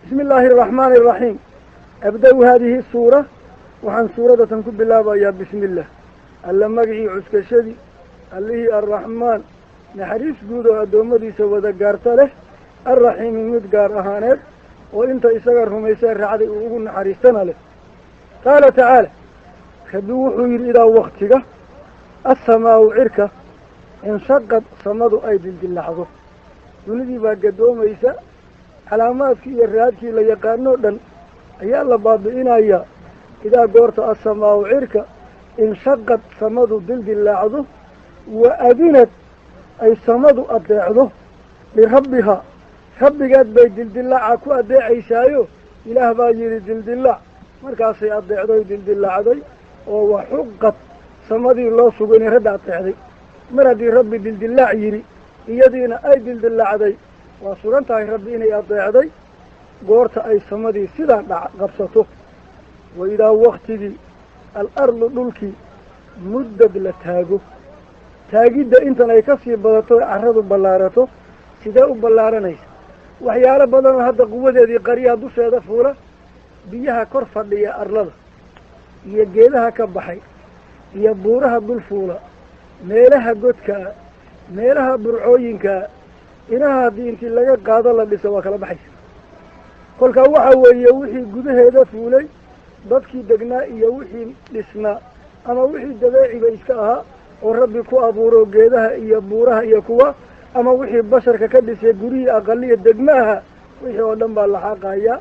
Bismi illaahi araxmaani araxiim. Abda-u haadihi suura, waxaan suuradatan ku bilaabayaa bismi illah, alla magicii cuskashadii, allihii arraxmaan naxariis guud oo addoommadiisa wada gaarta leh, arraxiimi mid gaar ahaaneed oo inta isaga rumaysee raacday uu ugu naxariistana leh. Qaala tacaala, rabbi wuxuu yidhi idaa waktiga assamaau cirka inshaqad samadu ay dildillacdo, dunidii baa gadoomaysa, calaamaadkii iyo raadkii la yaqaanoo dhan ayaa la baabi'inayaa. Idaa goorta assamaau cirka inshaqad samadu dildillaacdo, wa adinad ay samadu adeecdo lirabbihaa, rabbigeed bay dildillaaca ku adeecaysaayo, ilaah baa yidhi dildillaac, markaasay adeecdoy dildillaacday, oo waxuqad samadii loo sugo inay rabbi adeecday. Mar haddii rabbi dildillaac yidhi iyadiina ay dildillaacday, waa sugan tahay rabbi inay adeecday goorta ay samadii sidaa dhac qabsato. Wa idaa waktigii al-ardu dhulkii muddad la taago, taagidda intan ay kasii badato carradu ballaarato, sidee u ballaaranaysa? Waxyaalo badanoo hadda quwadeedii qaryaha dusheeda fuula, biyaha kor fadhiya arlada iyo geedaha ka baxay iyo buuraha dul fuula, meelaha godkaa, meelaha burcooyinkaa, inaha haddii intii laga qaado la dhiso waa kala baxaysa. Kolkaa waxa weeye wixii gudaheeda fuulay, dadkii degnaa iyo wixii dhisnaa ama wixii dabeeciba iska ahaa oo rabbi ku abuuro geedaha iyo buuraha iyo kuwa, ama wixii basharka ka dhisay guryihii aqaliya degmaaha, wixii oo dhan baa la xaaqayaa.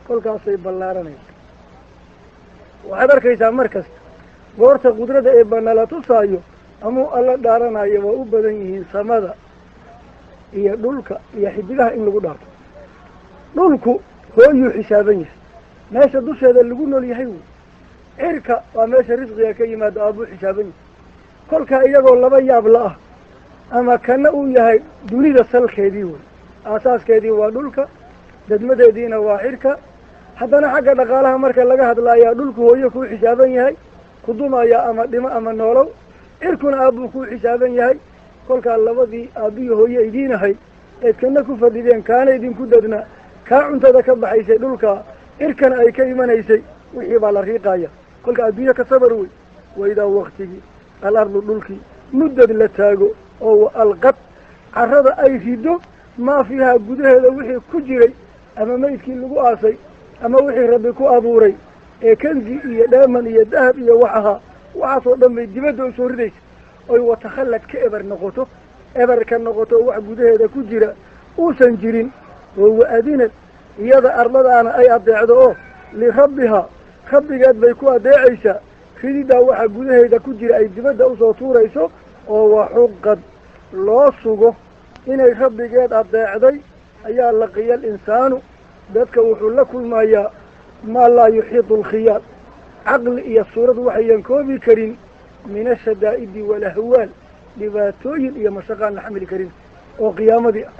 Kolkaasay ballaaranaysa. Waxaad arkaysaa mar kasta goorta qudrada ee banala tusaayo amuu alla dhaaranayo waa u badan yihiin samada iyo dhulka iyo xidigaha in lagu dhaarto. Dhulku hooyuu xisaaban yahay, meesha dusheeda lagu nool yahay wey. Cirka waa meesha risqiga ka yimaado, aabuu xisaaban yahay. Kolkaa iyagoo laba yaab la ah, ama kana uu yahay dunida salkeedii wey, aasaaskeedii waa dhulka, dadmadeediina waa cirka. Haddana xagga dhaqaalaha marka laga hadlaayaa dhulku hooyo kuu xisaaban yahay, ku dumaya ama dhimo ama noolow, cirkuna aabbuu kuu xisaaban yahay. Kolkaa labadii aabbihii hooye idiinahay eed kana ku fadhideen, kaana idinku dadna, kaa cuntada ka baxaysay dhulka, cirkana ay ka imanaysay, wixii baa la riiqaya. Kolka adduunyo ka sabar wey. Waidaa waktigii al-ardu dhulkii muddad la taago oo wa alqad carrada ay rido maa fiihaa gudaheeda wixii ku jiray, ama meydkii lagu aasay ama wixii rabbi ku abuuray ee kanzi iyo dheeman iyo dahab iyo wax ahaa, waxaasoo dhan bay dibadda usoo ridaysa, oy watakhallad ka eber noqoto, eber ka noqoto wax gudaheeda ku jira uusan jirin. Oo wa-adinad iyada arladaana ay adeecdo oo lirabbihaa rabbigeed bay ku adeecaysaa, rididdaa waxa gudaheeda ku jira ay dibadda usoo tuurayso, oo waxuqad loo sugo inay rabbigeed adeecday ayaa laqiya alinsaanu, dadka wuxuu la kulmayaa maa laa yuxiitu alkhiyaal, caqli iyo suurad waxayan koobi karin, min ashadaa'idi walahwaal, dhibaatooyin iyo mashaqaan la xamili karin oo qiyaamadii ah.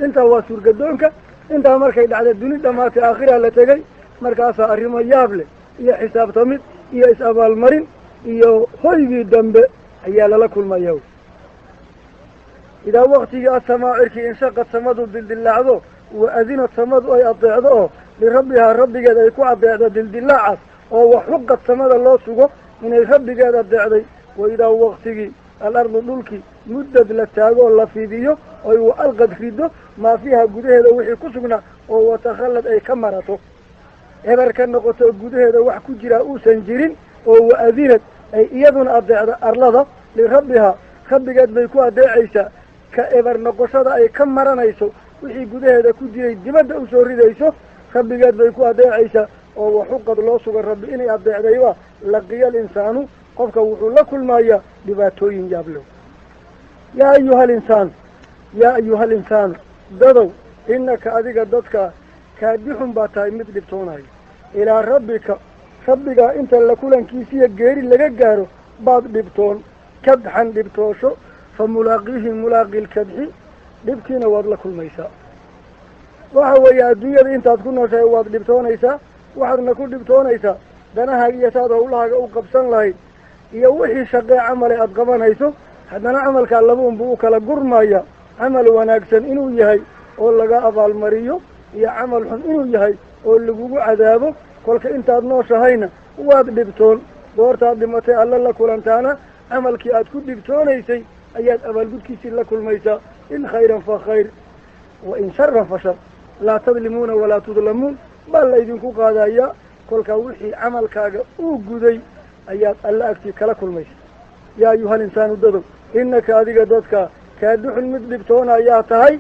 Intaa waa suurgadoonka. Intaa markay dhacda duni dhamaatay, aakhiraa la tegay, markaasaa arrimo yaab leh iyo xisaabtamid iyo is-abaalmarin iyo hoygii dambe ayaa lala kulmaya. Idaa waktigii assamaa cirkii inshaqad samadu dildillaacdo, wa adinad samadu ay adeecdo oo lirabbihaa rabbigeed ay ku adeecdo dildillaacaas, oo waxuqad samada loo sugo inay rabbigeed adeecday. Wa idaa waktigii al-ardu dhulkii muddad la taago oo la fidiyo, oy wa alqad rido maa fiiha gudaheeda wixii ku sugnaa, oo watakhallad ay ka marato, eber ka noqoto gudaheeda wax ku jiraa uusan jirin, oo wa adinad ay iyaduna adeecdo arlada lirabbihaa rabbigeed bay ku adeecaysaa, ka eber noqoshada ay ka maranayso wixii gudaheeda ku jiray dibadda usoo ridayso, rabbigeed bay ku adeecaysaa, oo waxuqad loo suga rabbi inay adeecdayba. Laqiya alinsaanu, qofka wuxuu la kulmayaa dhibaatooyin yaablow. Yaa ayuha alinsaanu, yaa ayuha alinsaanu, dadow, innaka adiga dadka kaadixun baa tahay mid dhibtoonayo ilaa rabbika, rabbigaa inta la kulankiisiya geeri laga gaaro baad dhibtoon, kadxan dhibtoosho, fa mulaaqiihi mulaaqi lkadxi, dhibkiina waad la kulmaysaa. Waxa weeye adduunyada intaad ku nooshahay waad dhibtoonaysaa, waxaadna ku dhibtoonaysaa danahaaga iyo saad howlahaaga u qabsan lahayd iyo wixii shaqee camale aada qabanayso. Haddana camalkaa laba unbuu u kala gurmaya, camal wanaagsan inuu yahay oo laga abaalmariyo, iyo camal xun inuu yahay oo lagugu cadaabo. Kolka intaad nooshahayna waad dhibtoon, goortaad dhimatay alla la kulantaana camalkii aad ku dhibtoonaysay ayaad abaalgudkiisii la kulmaysaa. In khayran fa khayr wa in sharan fa shar, laa tadlimuuna walaa tudlamuun baa la idinku qaadayaa. Kolkaa wixii camalkaaga uu guday ayaad alla agtii kala kulmaysa. Yaa ayuhal insaanu dadow, innaka adiga dadka kaadixun mid dhibtoonayaa tahay,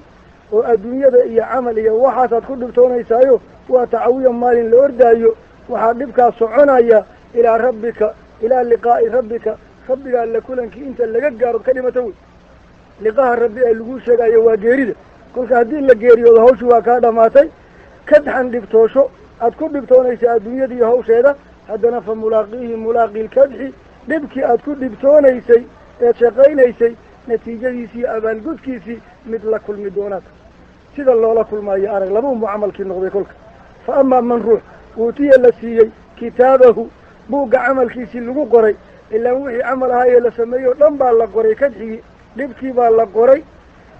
oo adduunyada iyo camal iyo waxaasaad ku dhibtoonaysaayo waa tacawiya maalin la ordaayo. Waxaa dhibkaa soconaya ilaa rabbika, ilaa liqaa'i rabbika, rabbigaa la kulankii inta laga gaaro ka dhimata wey. Liqaha rabbi ee laguu sheegayo waa geerida. Kolka haddii la geeriyoodo hawshii waa kaa dhamaatay. Kadxan dhibtoosho aad ku dhibtoonaysa adduunyada iyo hawsheeda, haddana fa mulaaqiihi mulaaqi lkadxi, dhibkii aad ku dhibtoonaysay eed shaqaynaysay natiijadiisii iyo abaalgudkiisii mid la kulmi doonaad. Sida loola kulmaayo arag, laba unbuu camalkii noqday kolka. Fa amaa man ruux uutiya la siiyey kitaabahu, buugga camalkiisii lagu qoray, ilaan wixii camal ahaayee la sameeyey o dhan baa la qoray, kadxigii dhibkii baa la qoray.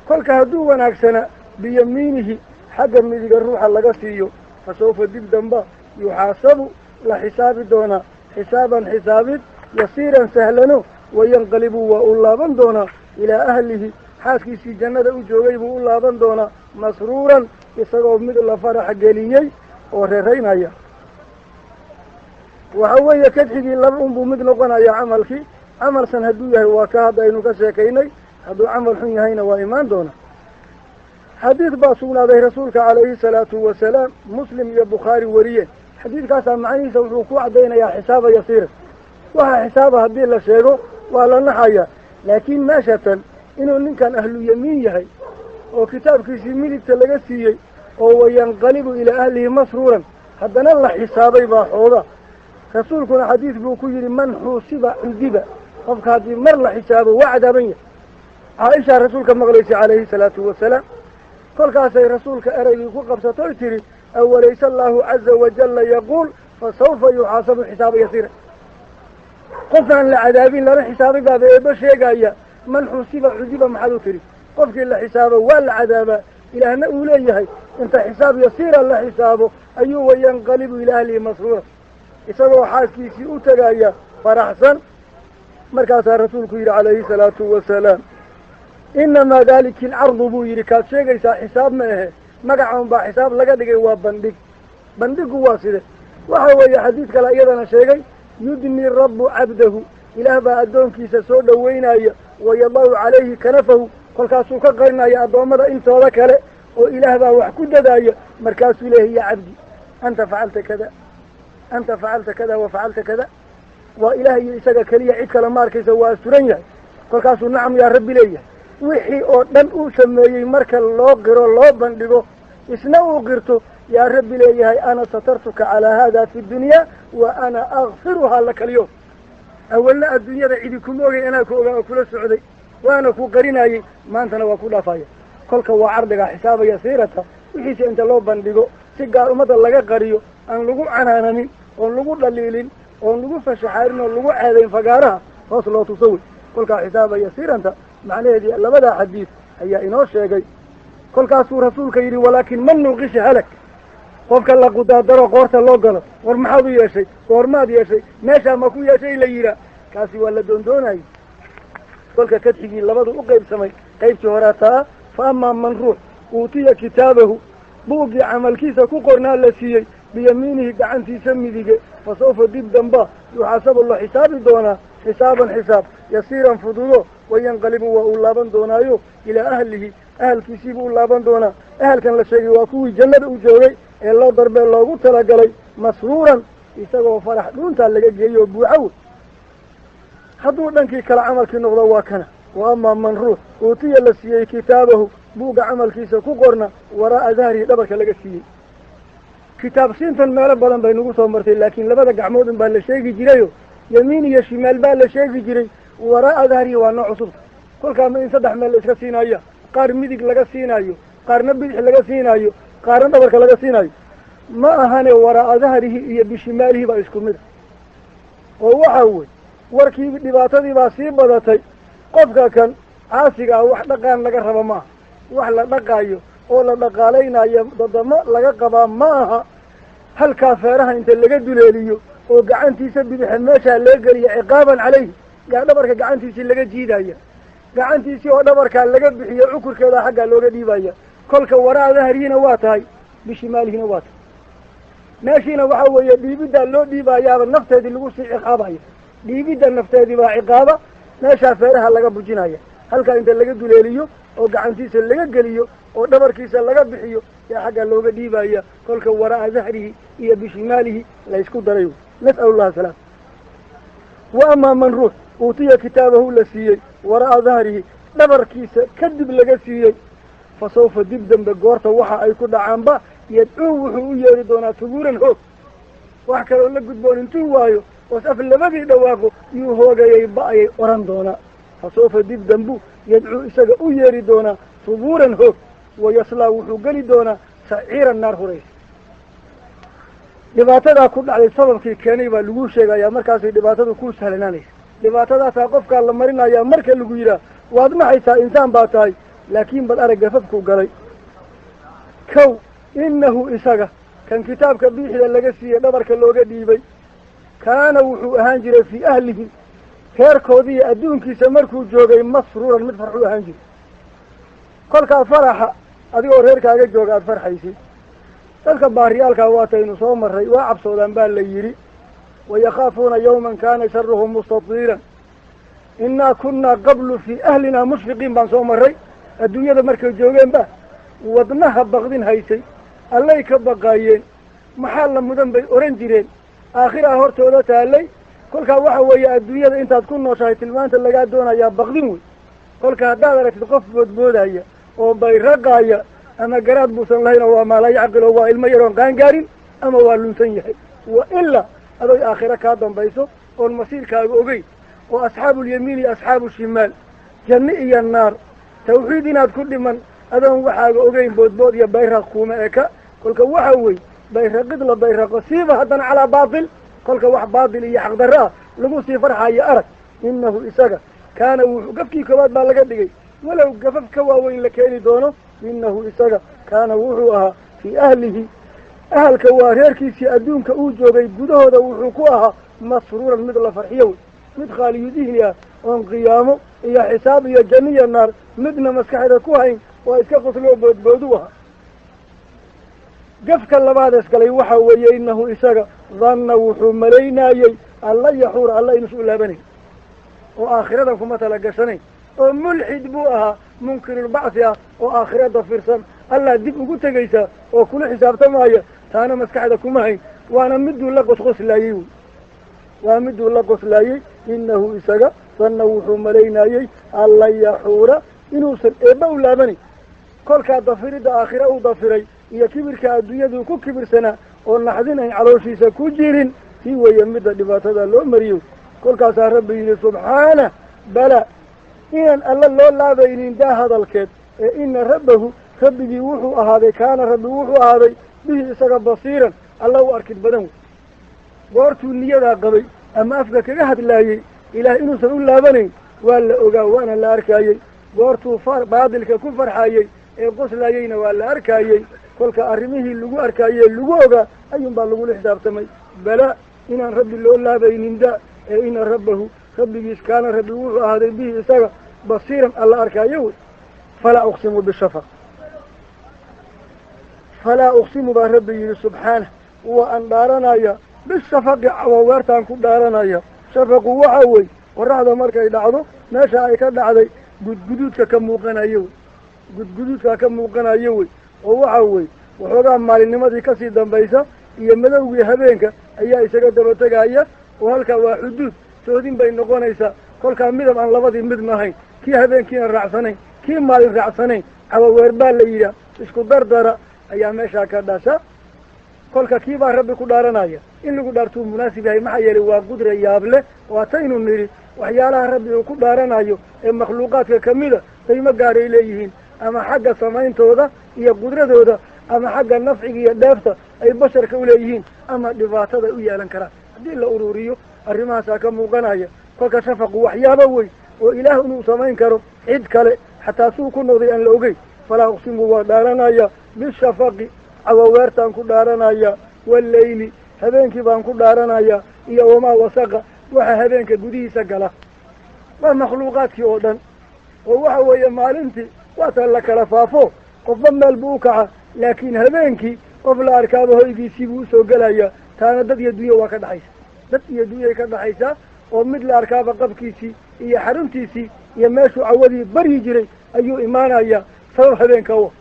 Kolka hadduu wanaagsana biyamiinihi, xagga midiga ruuxa laga siiyo, fa sawfa dib damba yuxaasabu la xisaabi doonaa xisaaban xisaabid yasiiran sahlano, wayanqalibu waa u laaban doonaa ilaa ahlihi, xaaskiisii jannada u joogay buu u laaban doonaa, masruuran isagoo mid la farax geliyey oo reeraynaya. Waxa weeye kadxigii laba unbuu mid noqonaya camalkii. Camalsan hadduu yahay waa ka hadda aynu ka sheekaynay, hadduu camal xun yahayna waa imaan doona. Xadiid baa sugnaaday rasuulka calayhi salaatu wasalaam, Muslim iyo Bukhaari wariyeen. Xadiidkaasaa macnihiisa wuxuu ku caddaynayaa xisaaba yasiira. Waxaa xisaaba haddii la sheego waa la naxayaa, laakiin meeshatan inuu ninkan ahlu yamiin yahay oo kitaabkiisii midigta laga siiyey oo wayanqalibu ilaa ahlihi masruuran, haddana la xisaabay baa xooga. Rasuulkuna xadiid buu ku yidhi man xuusiba cudiba, qofka haddii mar la xisaabo waa cadaaban yahay. Caaishaa rasuulka maqlaysay calayhi salaatu wasalaam, kolkaasay rasuulka ereygii ku qabsatoy tidhi awalaysa allahu caza wajalla yaquul fa sawfa yuxaasabu xisaaba yasiira. Qofkaan la cadaabin lana xisaabay baaba eeba sheegaya man xusiba cudiba, maxaad u tidhi? Qofkii la xisaabo waa la cadaabaa, ilaahna uu leeyahay inta xisaab yasiira la xisaabo ayuu wayanqalibu ilaa ahlihi masruura, isagoo xaaskiisii u tegaya faraxsan. Markaasaa rasuulku yidhi calayhi salaatu wasalaam inamaa dalika alcardu buu yidhi, kaad sheegaysaa xisaab ma ahe, magaca unbaa xisaab laga dhigay, waa bandhig. Bandhigu waa side? Waxa weeye xadiid kale iyadana sheegay yudni rabbu cabdahu, ilaah baa addoonkiisa soo dhoweynaya, wayadacu calayhi kanafahu, kolkaasuu ka qarinaya addoommada intooda kale oo ilaah baa wax ku dadaaya. Markaasuu leeyahy ya cabdi anta facalta kada, anta facalta kada wa facalta kada. Waa ilaah iyo isaga keliya, cid kale ma arkaysa, waa asturan yahay. Kolkaasuu nacam yaa rabbi leeyahay. Wixii oo dhan uu sameeyey marka loo qiro loo bandhigo, isna uu qirto, yaa rabbi leeyahay ana satartuka calaa haada fi dunya wa ana akfiruhaa laka alyawm. Awalna adduunyada cidi kuma ogay, anaa ku ogaa oo kula socday, waana ku qarinayey, maantana waa ku dhaafaya. Kolka waa cardiga xisaaba yasiirata, wixiisa inta loo bandhigo si gaar ummadda laga qariyo, aan lagu canaananin oon lagu dhaliilin oon lagu fashaxaarin oon lagu ceedayn fagaaraha, hoos loo tuso wey. Kolkaa xisaaba yasiiranta macnaheedii labadaa xadiid ayaa inoo sheegay. Kolkaasuu rasuulka yidhi walaakin man nuuqisha halag, qofka la qudaadaro qoorta loo galo, war maxaad u yeeshay, goormaad yeeshay, meeshaa ma ku yeeshay la yidhaa, kaasi waa la doondoonayay. Kolka kadxigii labadu u qaybsamay, qaybtii horaa taa. Fa amaa man ruux uutiya kitaabahu, buuggii camalkiisa ku qornaa la siiyey biyamiinihi, gacantiisa midige, fa sawfa dib damba yuxaasabu la xisaabi doonaa xisaaban xisaab yasiiran fududo, wayanqalibu waa uu laaban doonaayo ilaa ahlihi, ahalkiisiibuu u laaban doonaa. Ahalkan la sheegay waa kuwii jannada u joogay ee loo darbee loogu talagalay, masruuran isagoo farax dhuuntaa laga geeyo oo buuxa wey. Hadduu dhankii kale camalkii noqdo waa kana. Wa amaa man ruux uutiya la siiyey kitaabahu, buugga camalkiisa ku qorna waraa'a dahrihi, dhabarka laga siiyey. Kitaab siintan meelo badan bay nagu soo martay, laakiin labada gacmood un baa la sheegi jirayo, yamiin iyo shimaal baa la sheegi jiray. Waraa'a dahrihi waa nooc cusubta. Kolkaa ma in saddex meel la iska siinaya, qaar midig laga siinayo, qaarna bidix laga siinayo, qaarna dhabarka laga siinayo. Ma ahane waraa'a dahrihi iyo bishimaalihi baa isku mid a. Oo waxaa wey warkii dhibaatadii baa sii badatay. Qofka kan caasiga ah wax dhaqaan laga raba maaha, wax la dhaqaayo oo la dhaqaalaynayo dadamo laga qabaa ma aha halkaa feeraha inta laga duleeliyo oo gacantiisa bidixe meeshaa laga geliya ciqaaban calayhi yaa dhabarka gacantiisii laga jiidaya gacantiisii oo dhabarkaa laga bixiyo cukurkeeda xaggaa looga dhiibaya kolka waraa dahrihiina waa tahay bishimaalihina waa tahay meeshiina waxa weeye dhiibiddaa loo dhiibayaaba nafteedii lagu sii ciqaabaya dhiibidda nafteedii baa ciqaaba meeshaa feeraha laga bujinaya halkaa inta laga duleeliyo oo gacantiisa laga geliyo oo dhabarkiisa laga bixiyo yaa xaggaa looga dhiibaya kolka waraa dahrihi iyo bishimaalihi la isku daray nas'alu llaha salaam wa amaa man ruux uutiya kitaabahu la siiyey waraa dahrihi dhabarkiisa kadib laga siiyey fa sawfa dib dambe goorta waxa ay ku dhacaanba yadcuu wuxuu u yeeri doonaa tubuuran hoog wax kaloo la gudboon intuu waayo oos af labadii dhawaaqo yuu hoogayay ba'ayay oran doonaa fa sawfa dib dambu yadcuu isaga u yeeri doonaa tubuuran hoog wayaslaa wuxuu geli doonaa saciiran naar huraysa dhibaatadaa ku dhacday sababkii keenay baa lagu sheegayaa markaasay dhibaatadu ku sahlanaanaysa dhibaatadaasaa qofkaa la marinayaa marka lagu yidhaah waad maxaysaa insaan baa tahay laakiin bal arag gafafku galay kow innahu isaga kan kitaabka biixda laga siiyey dhabarka looga dhiibay kaana wuxuu ahaan jiray fii ahlihi reerkoodiiyo adduunkiisa markuu joogay masruuran mid farxuu ahaan jiray kolkaa faraxa adigoo reerkaaga jooga aada farxaysid dadka baariyaalkaa waataynu soo marray waa cabsoodaan baa la yidhi wayakhaafuuna yawman kaana sharuhu mustatiiran innaa kunnaa qablu fii ahlinaa mushfiqiin baan soo marray adduunyada markay joogeen ba wadnaha baqdin haysay allay ka baqaayeen maxaa la mudan bay oran jireen aakhiraa hortooda taalay kolkaa waxa weeye adduunyada intaad ku nooshahay tilmaanta lagaa doonayaa baqdin wey kolka haddaad aragtid qof boodboodaya oo bayraqaaya ama garaad buusan lahayn oo waa maalaa yacqil oo waa ilmo yaroon qaangaarin ama waa lunsan yahay wa ilaa adoy aakhira kaa dambayso oon masiirkaaga ogeyn oo asxaabuulyamiin iyo asxaabu shimaal janno iyo naar tawxiid inaad ku dhiman adoon waxaaga ogeyn boodbood iyo bayraq kuuma eka kolka waxa wey bayraqid la bayraqo siiba haddana calaa baatil kolka wax baatil iyo xaqdarro ah lagu sii farxayo arag innahu isaga kaana wuxuu gafkii koowaad baa laga dhigay walow gafaf ka waaweyn la keeni doono innahu isaga kaana wuxuu ahaa fii ahlihi ahalka waa reerkiisii adduunka uu joogay gudahooda wuxuu ku ahaa masruuran mid la farxiyo wey mid khaaliyu dihni ah oon qiyaamo iyo xisaab iyo janno iyo naar midna maskaxda ku hayn waa iska qosloo boodboodu ahaa gafka labaad esgalay waxa weeye innahu isaga danna wuxuu malaynaayey alla yaxuura alla inuusu u laabanayn oo aakhiradan kuma tala gashanayn oo mulxid buu ahaa munkirulbacsi ah oo aakhirada firsan allah dib ugu tegaysaa oo kula xisaabtamaya taana maskaxda kuma hayn waana miduu la qosqoslaayey wey waa miduu la qoslaayey innahu isaga danna wuxuu malaynaayey alla yaxuura inuusan eebba u laabanayn kolkaa dafiridda aakhira uu dafiray iyo kibirka adduunyaduu ku kibirsanaa oo naxdinayn calooshiisa ku jirin sii weeye midda dhibaatada loo mariyo kolkaasaa rabbi yidhi subxaanah bala inaan alla loo laabaynin daa hadalkeed ee ina rabbahu rabbigii wuxuu ahaaday kaana rabbi wuxuu ahaaday bihi isaga basiiran alla u arkid badan wey goortuu niyadaa qabay ama afka kaga hadlaayey ilaah inuusan u laabanayn waa la ogaa waana la arkaayey goortuu baadilka ku farxaayey ee qoslaayeyna waa la arkaayey kolka arrimihii lagu arkaayey lagu ogaa ayuunbaa lagula xisaabtamay bala inaan rabbi loo laabaynin da ee ina rabbahu rabbigiis kaana rabbi wuxuu ahaaday bihi isaga basiiran alla arkaayo wey falaa uqsimu bishafaq falaa uqsimu baa rabbi yidhi subxaanah waa aan dhaaranaya bishafaqi cawaweertaan ku dhaaranaya shafaqu waxa wey qoraxda markay dhacdo meesha ay ka dhacday gudguduudka ka muuqanayo wey gudguduudkaa ka muuqanayo wey oo waxa wey waxoogaa maalinnimadii kasii dambaysa iyo madowgii habeenka ayaa isaga daba tegaya oo halkaa waa xuduud soodin bay noqonaysaa kolkaa midab aan labadii midna ahayn kii habeenkiina raacsanayn kii maalin raacsanayn cawaweer baa la yidhaah isku dardara ayaa meeshaa ka dhasha kolka kii baa rabbi ku dhaaranaya in lagu dhaartuu munaasib yahay maxaa yeelay waa qudra yaab leh waataynu nidhi waxyaalaha rabbi uu ku dhaaranayo ee makhluuqaadka kamida qiimo gaaray leeyihiin ama xagga samayntooda iyo qudradooda ama xagga nafciga iyo dheefta ay basharka uleeyihiin ama dhibaatada u yeelan karaan haddii la ururiyo arrimahaasaa ka muuqanaya kolka shafaqu waxyaaba wey oo ilaah inuu samayn karo cid kale xataa suu ku noqday aan la ogeyn. Falaa uqsimu waa dhaaranaya bishafaqi, cawaweertaan ku dhaaranaya, walleyli habeenkii baan ku dhaaranaya, iyo wamaa wasaqa waxa habeenka gudihiisa gala. Waa makhluuqaadkii oo dhan, oo waxa weeye maalintii waata la kala faafo, qofba meel buu u kaca, laakiin habeenkii qof la arkaaba hoygiisii buu usoo gelaya. Taana dad iyo dunya waa ka dhaxaysa, dad iyo dunyay ka dhaxaysaa, oo mid la arkaaba qabkiisii iyo xaruntiisii iyo meeshuu cawadii baryi jiray ayuu imaanaya. Sabab habeenka wa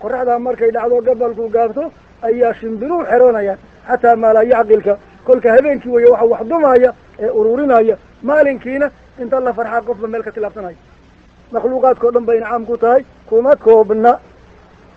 qoraxdaa markay dhacdo gabalku gaabto ayaa shimbiruhu xeroonayaan, xataa maalaa yacqilka. Kolka habeenkii weeye waxa wax dumaya ee ururinaya, maalinkiina inta la farxaa qofba meel ka tilaabsanaya. Makhluuqaadkao dhan bayna caam ku tahay, kuma koobna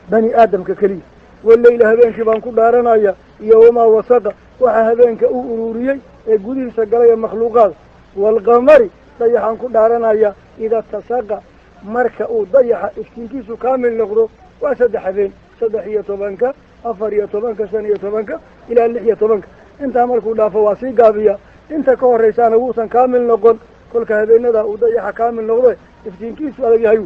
bani aadamka keliya. Waleyla habeenkii baan ku dhaaranaya iyo wamaa wasaqa waxa habeenka u ururiyey ee gudihiisa galaya makhluuqaad. Waalqamari dayaxaan ku dhaaranaya idaa tasaqa, marka uu dayaxa iftiinkiisu kaamil noqdo. Waa 3 habeen, 13-ka, 14-ka, 15-ka ilaa 16-ka. Intaa markuu dhaafo waa sii gaabiya, inta ka horraysaana wuusan kaamil noqon. Kolka habeenadaa uu dayaxa kaamil noqdo iftiinkiisu adag yahay,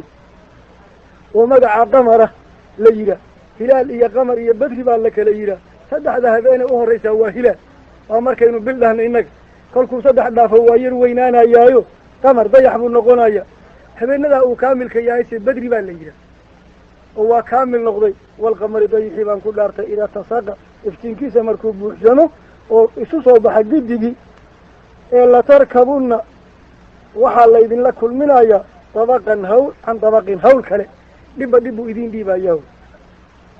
oo magaca qamara la yidhaah. Hilaal iyo qamar iyo badri baa la kala yidhaah. 3da habeene u horraysaa waa hilaal, waa markaynu bil dhahna innaga. Kolkuu 3 dhaafo waa yar weynaanayaayo, qamar dayax buu noqonaya. Habeenadaa uu kaamilka yahay se badri baa la yidhaah, oo waa kaamil noqday. Walqamari dayixii baan ku dhaartay idaa tasaqa, iftiinkiisa markuu buuxsamo oo isu soo baxa giddigii. Ee latarkabunna waxaa laydinla kulminayaa dabaqan hawl can dabaqin, hawl kale, dhibba dhib buu idiin dhiibayaa.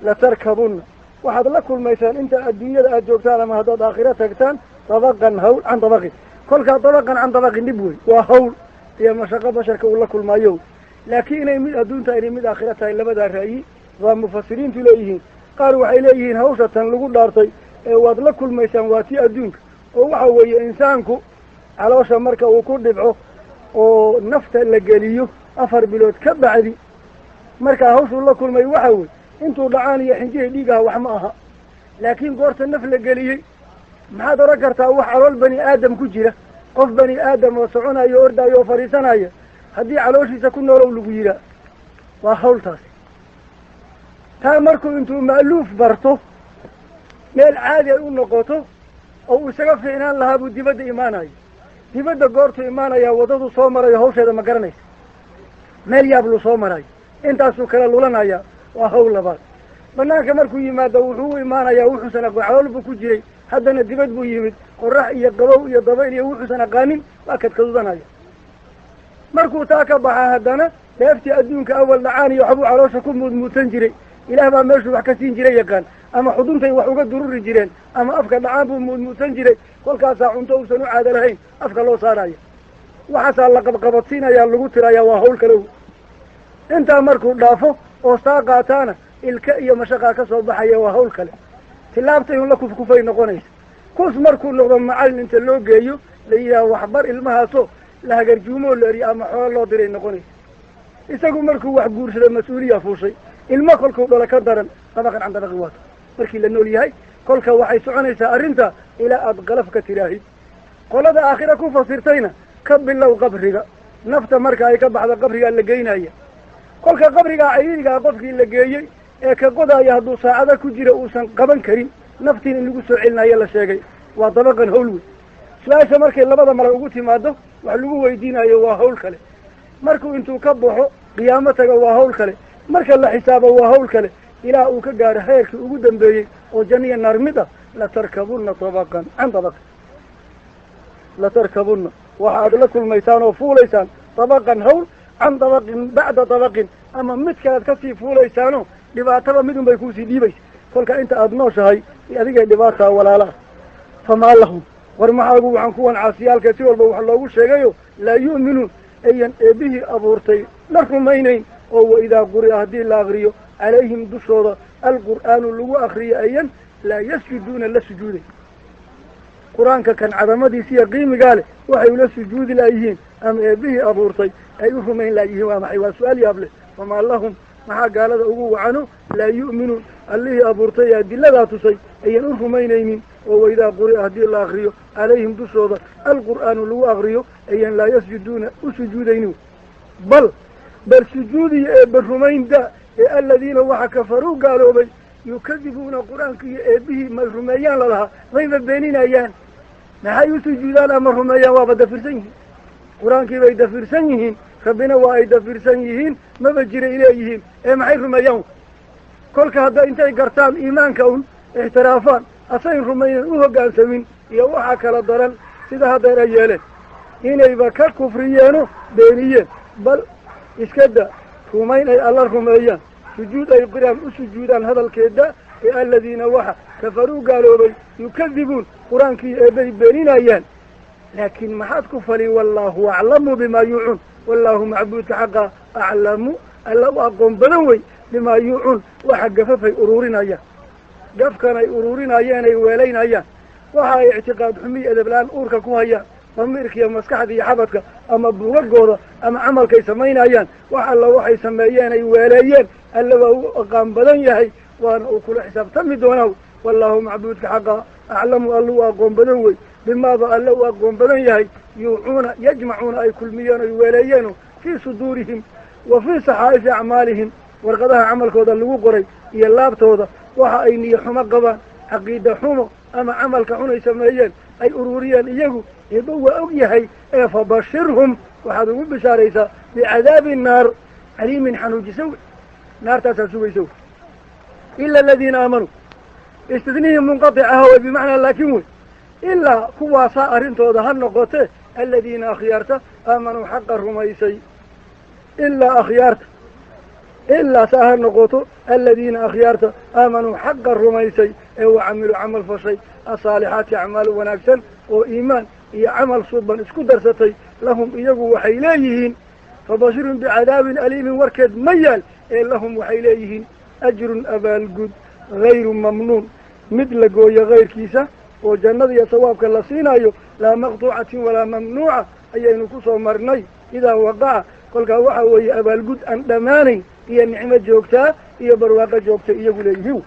Latarkabunna waxaad la kulmaysaan inta adduunyada aad joogtaan ama haddaad aakhiro tagtaan, dabaqan hawl can dabaqin. Kolkaa dabaqan can dabaqin dhib wey, waa hawl iyo mashaqo basharka uu la kulmaayo. Laakiin inay mid adduun tahay inay mid aakhiro tahay, labadaa ra'yi waa mufasiriintu leeyihiin. Qaar waxay leeyihiin hawsha tan lagu dhaartay ee waad la kulmaysaan waa tii adduunka, oo waxa weeye insaanku caloosha marka uu ku dhibco oo nafta la geliyo 4 bilood ka bacdi, markaa hawshuu la kulmay waxa weye intuu dhacaan iyo xinjihii dhiigaha wax ma aha. Laakiin goorta naf la geliyey maxaad oran kartaa wax calool bani aadam ku jira, qof bani aadam oo soconayo, ordaayo oo fadhiisanaya, haddii calooshiisa ku noolow lagu yidhaa, waa hawltaasi. Taa markuu intuu ma'luuf barto meel caadi ay u noqoto oo uu isaga fiicnaan lahaa buu dibadda imaanaya. Dibadda goortuu imaanayaa waddadu soo marayo hawsheeda ma garanaysa, meel yaab luu soo marayo, intaasuu kala lulanaya, waa hawl labaad. Banaanka markuu yimaado wuxuu u imaanayaa wuxuusan aqoon, calool buu ku jiray, haddana dibad buu yimid, qorax iyo qabow iyo dabayl iyo wuxuusan aqaanin waa kadkadudanaya. Markuu taa ka baxa haddana dheeftii adduunka awal dhacaan iyo waxbuu caloosha ku muudmuudsan jiray, ilaah baa meeshuu wax ka siin jiray yaqaan, ama xuduntay wax uga dururi jireen, ama afka dhacaan buu muudmuudsan jiray. Kolkaasaa cunto uusan u caado lahayn afka loo saaraya, waxaasaa la qabqabadsiinayaa, lagu tirayaa, waa hawl kale. Intaa markuu dhaafo oo saa qaataana ilka iyo mashaqaa ka soo baxaya, waa hawl kale. Tilaabtay un la kufkufay noqonaysa. Kus markuu noqdo macallin inta loo geeyo la yidhaha waxbar ilmahaasoo la hagarjuumoo la eriyo ama xoolo loo diray noqonaysa. Isagu markuu wax guursado mas-uuliya fuushay, ilmo kolkuu dhalo ka daran dabaqan can dabaqi waata markii la nool yahay. Kolka waxay soconaysaa arrinta ilaa aad qalaf ka tiraahid. Qolada aakhira ku fasirtayna ka bilow qabriga, nafta marka ay ka baxdo qabrigaa la geynaya. Kolka qabrigaa ciriirigaa qofkii la geeyey ee ka qodaaya hadduu saacado ku jira uusan qaban karin, naftiina in lagu soo celinayo la sheegay, waa dabaqan hawl wey. Su-aasha markay labada malag ugu timaado wax lagu weydiinayo waa hawl kale. Markuu intuu ka baxo qiyaamo taga waa hawl kale, marka la xisaabo waa hawl kale, ilaa uu ka gaaro heerkii ugu dambeeyey oo janniya naar mid ah. Latarkabunna tabaqan can tabaqin, latarkabunna waxaad la kulmaysaan oo fuulaysaan tabaqan hawl can tabaqin bacda tabaqin, ama mid kalead kasii fuulaysaano dhibaataba midun bay kuusii dhiibaysa. Kolka inta aada nooshahay adigay dhibaataa walaala ah. Famaa lahum, war maxaagu waxaan kuwan caasiyaalka si walba wax loogu sheegayo laa yu'minuun ayan eebbihii abuurtay la rumaynayn, oo wa idaa quri'a haddii la akriyo calayhim dushooda alqur'aanu lagu akriyo ayan laa yasjuduuna la sujuuday. Qur-aanka kan cadamadiisa iyo qiimigaa leh waxay ula sujuudi laayihiin ama eebbihii abuurtay ay u rumayn laayihiin waa maxay? Waa su-aal yaab leh. Famaa lahum, maxaa gaalada ugu wacano laa yu'minuun allihii abuurtay ee adiladaa tusay ayan u rumaynaynin, oo waidaa quri'a haddii la akriyo calayhim dushooda alqur'aanu lagu akriyo ayan laa yasjuduuna u sujuudaynin. Bal sujuudiyo eebba rumayn da Ee aladiina waxa kafaruu gaaloobay yukadibuuna qur-aanka iyo eebihii may rumeeyaan lalahaa mayba beeninayaan. Maxay u sujuudaan ama rumeeyaan? Waaba dafirsan yihiin, qur-aankii bay dafirsan yihiin, rabbina waa ay dafirsan yihiin, maba jiray leeyihiin. Ee maxay rumeeyaan? Kolka hadday intay gartaan iimaanka un ixtiraafaan asayn rumaynan u hoggaansamin iyo waxaa kala daran sida haddeer ay yeeleen inayba ka kufriyeeno beeniyeen. Bal iska da rumayn ay alla rumeeyaan, sujuud ay qiraan u sujuudaan hadalkeeda. Ee aladiina waxa kafaruu gaaloobay yukadibuun qur-aankii eebbay beeninayaan. Laakiin maxaad ku fali? Wallaahu aclamu bimaa yuucuun, wallaahu macbuudka xaqa aclamu alla u aqoon badan wey bimaa yuucuun waxa gafafay uruurinayaan, gafkan ay uruurinayeen ay weelaynayaan, waxa ay ictiqaad xumiyi edebla-aan uurka ku hayaan, damiirka iyo maskaxda iyo xabadka ama buugagooda ama camalkay samaynayaan, wax alla waxay sameeyeen ay weeleeyeen alla waa u aqaan badan yahay, waana uu kula xisaabtami doonaa. Wallaahu macbuudka xaqa aclamu alla u aqoon badan wey bimaaba alla u aqoon badan yahay yuucuuna yajmacuuna ay kulmiyeen oy weeleeyeeno fii suduurihim wa fii saxaa'ifi acmaalihim, warqadaha camalkooda lagu qoray iyo laabtooda waxa ay niyo xumo qabaan, caqiida xumo ama camalka xun ay sameeyeen ay ururiyeen iyagu, eeba waa og yahay. Ee fabashirhum waxaad ugu bishaaraysaa bicadaabi naar caliimin xanuujisa wey, naartaasaa sugaysa wey. Ila aladiina aamanuu, istidnihii munqatic aha wey bimacnaa laakin wey, ilaa kuwaasaa arrintooda ha noqote aladiina akhyaarta aamanuu xaqa rumaysay, ilaa akhyaarta ilaa saa ha noqoto aladiina akhyaarta aamanuu xaqa rumaysay ee wacamiluu camal fashay asaalixaati acmaal wanaagsan oo iimaan iyo camal suuban isku darsatay, lahum iyagu waxay leeyihiin fabashirun bicadaabin aliimin warkeed ma yaal. Ee lahum waxay leeyihiin ajrun abaalgud hayru mamnuun, mid la gooyo kayrkiisa oo jannada iyo sawaabka la siinayo, laa maqtuucatin walaa mamnuuca ayaynu ku soo marnay idaa waqaca. Kolkaa waxa weeye abaalgud aan dhammaanayn iyo nicmo joogtaa iyo barwaaqo joogta iyagu leeyihiin.